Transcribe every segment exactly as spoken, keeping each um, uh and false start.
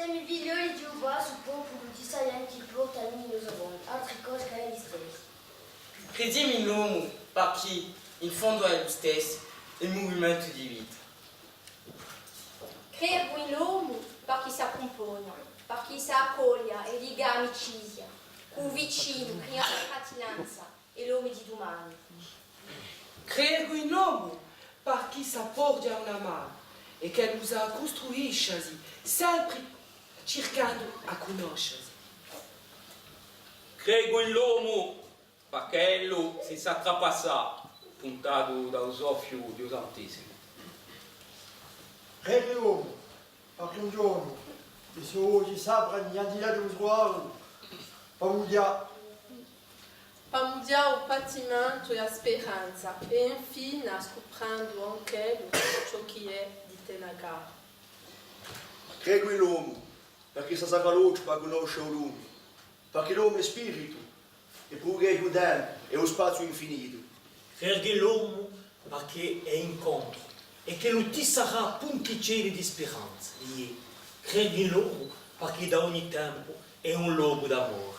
Semu figlioli di u bassu populu di sta ghjenti, portanu in u so fondu altri cosi chè elli stessi. Credemu in l'omu, parchì in fondu hè ellu stessu u muvimentu di vita. Credu in l'omu parchì s'accumpagna, parchì s'accoglia è liga amicizia cù u vicinu, criandu fratilanza è l'omi di dumani. Credu in l'omu parchì s'apporghja una manu è ch'ellu sà custruiscesi, sempri circandu à cunnoscesi. Credu in l'omu parchì ellu si sà trapassà, puntatu da u soffiu di u Santisimu. Credu in l'omu parchì un ghjornu i so ochji s'aprani, ghjenti di u suaru, pà mughjà. Pà mughjà u patimentu è a speranza, è infine scuprendu anch'ellu ciò chì hè di tena cara. Credu in l'omu, parchì s'assacca l'occhju pà cunnosce u lume, parchì l'omu hè spiritu, è puru chì hè u tempu è u spaziu infinitu. Credu in l'omu parchì hè incontru, è ch'ellu ti sarà punticeddu di speranza, iè. Credu in l'omu parchì da ogni tempu hè un locu d'amore.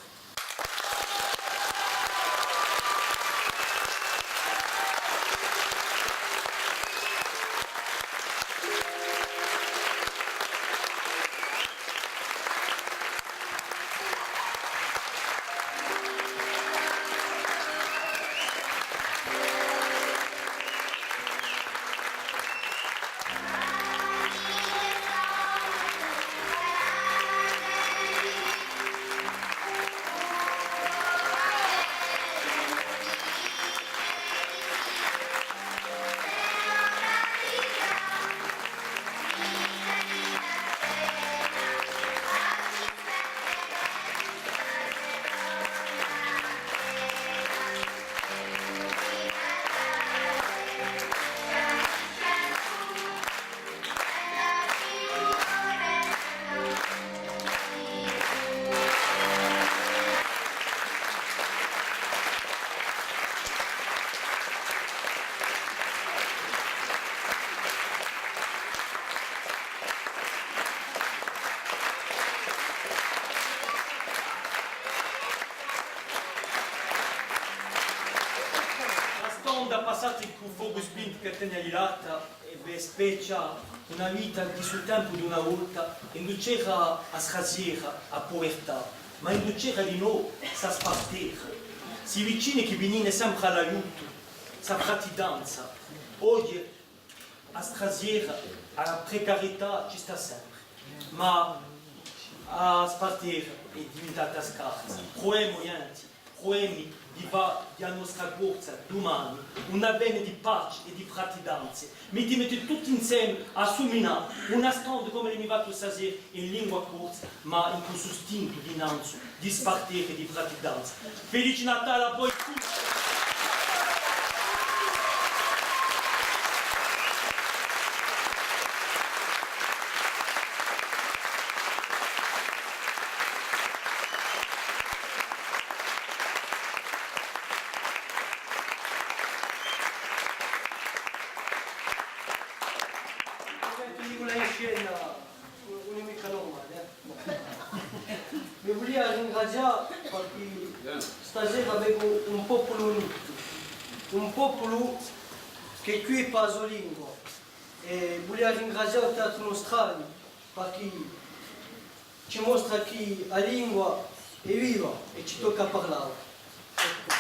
A stonda passata cù u focu spintu chì tene à l'alta, è bè, spechja una vita di stu tempu d'una volta, induve c'era a straziera, a puvertà, ma induve c'era dinò sta spartera, sti vicini chì vinini sempri à l'aiutu, sta fratidanza. Oghje a straziera, a precarietà ci stà sempri, ma a spartera hè diventata scarsa. Pruvemu, ghjenti, pruvemu di fà di a nostra Corsica dumani un avvene di pace è di fratidanza. Mettimu tutti inseme à suminà una stonda cum'è l'emu fattu stasera in lingua corsa, ma incù stu stintu dinanzu di spartera è di fratidanza. Felice Natale à voi tutti! Eccu, dicu, la scena ùn hè micca nurmale, eh. Vi vulia ringrazià parchì stasera vecu un populu unitu, un populu chì hè quì pà a so lingua. È vulia ringrazià u Teatru Nustrale parchì ci mostra chì a lingua hè viva è ci tocca à parlà. Eccu.